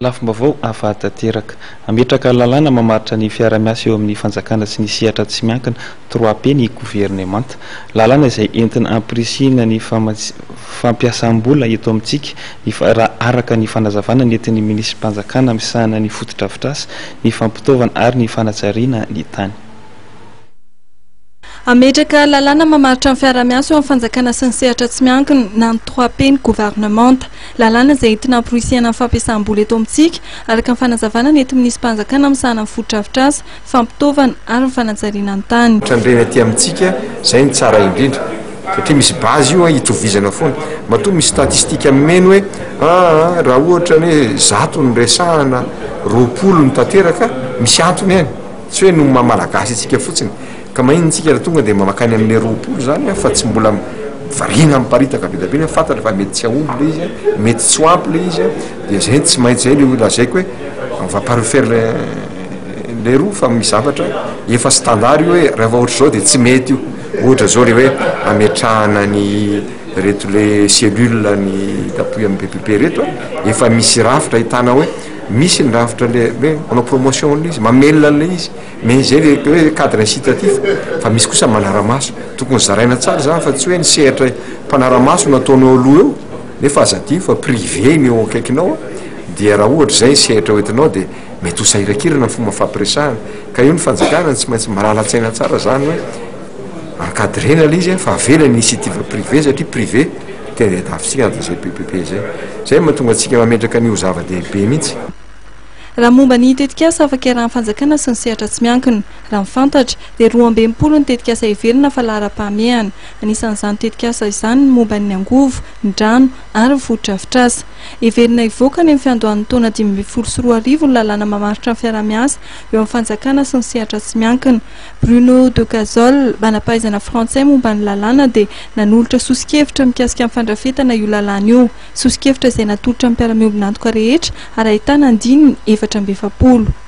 Lafim-baovao hafa tanteraka. Hametraka lalàna mamaritra ny fiarahamiasa eo amin'ny fanjakana sy ny sehatra tsy miankina, trois P, ny governemanta. Lalàna izay entina hampirisihina ny fampiasam-bola eto amintsika, raha araka ny fanazavana nentin'ny minisitrim-panjakana misahana ny fotodrafitrasa, ny fampitaovana ary ny fanajariana ny tany. Hametraka lalàna mamaritra ny fiarahamiasa eo amin'ny fanjakana sy ny sehatra tsy miankina na ny trois P ny governemanta. Lalàna izay entina hamporisihana ny fampiasam-bola eto amintsika, araka ny fanazavana nentin'ny minisim-panjakana misahana ny fotodrafitrasa, fampitaovana ary ny fanajariana ny tany. Ohatran'ireny aty amintsika, izay no tsara indrindra satria misy base io hitovizana foana. Matoa misy statistique mimeno hoe aa raha ohatra ny hoe 100 no resahana, 20 no tanteraka, misy antony ihany. Tsy hoe noho ny maha malagasy antsika fotsiny. Ka maninona tsika raha tonga dia mankany amin'ilay 20 izany fa tsy mbola variana miparitaka be dia be nefa fantatra fa mety tsy hahomby ilay izy, mety tsy ho ampy ilay izy, dia izay tsy maintsy izay ilay lazaiko hoe on va pas refaire les roues fa misy zavatra efa standard io hoe rehefa ohatr'izao dia tsy mety io. Ohatra izao ilay hoe ametrahana ny reto le cellule ny d'appui amin'ny BPP reto, efa misy rafitra ahitana hoe misy ny rafitra le hoe manao promotion an'ilay izy, mamelona an'ilay izy. Mais zay le hoe cadre incitatif fa misy kosa manaramaso. Tokony zaraina tsara zany fa tsy hoe ny sehatra mpanaramaso no ataonao aloha eo nefa aza adino fa privé ny eo akaikinao dia raha ohatra zay ny sehatra hoentinao dia mety ho sahirankirana ny fomba fampiresahana. Ka io ny fanjakana no tsy maintsy malala-tsaina tsara zany hoe encadrena le izy fa avela ny initiative privé satria privé tena tadiavintsika anatin'izay PPP zay. Zay no mahatonga antsika mametraka an'io ho zava-dehibe mihitsy. Raha momba ny tetikasa afaka iarahan'ny fanjakana sy ny sehatra tsy miankina, raha ny fantatra, dia 62 ny tetikasa heverina fa laharam-pahamehana. Anisan'izany tetikasa izany ny momba ny angovo, ny rano ary ny fotodrafitrasa. Heverina hivoaka any amin'ny fiandohan'ny taona 2015 ny lalàna mamaritra ny fiaraha-miasa eo amin'ny fanjakana sy ny sehatra tsy miankina. Bruno de Cazolles, manam-pahaizana frantsay momba ny lalàna dia nanolotra soso-kevitra mikasika ny fandrafetana io lalàna io. Soso-kevitra izay natolotra ny mpiara-miombon'antoka rehetra ary ahitana andininy 44.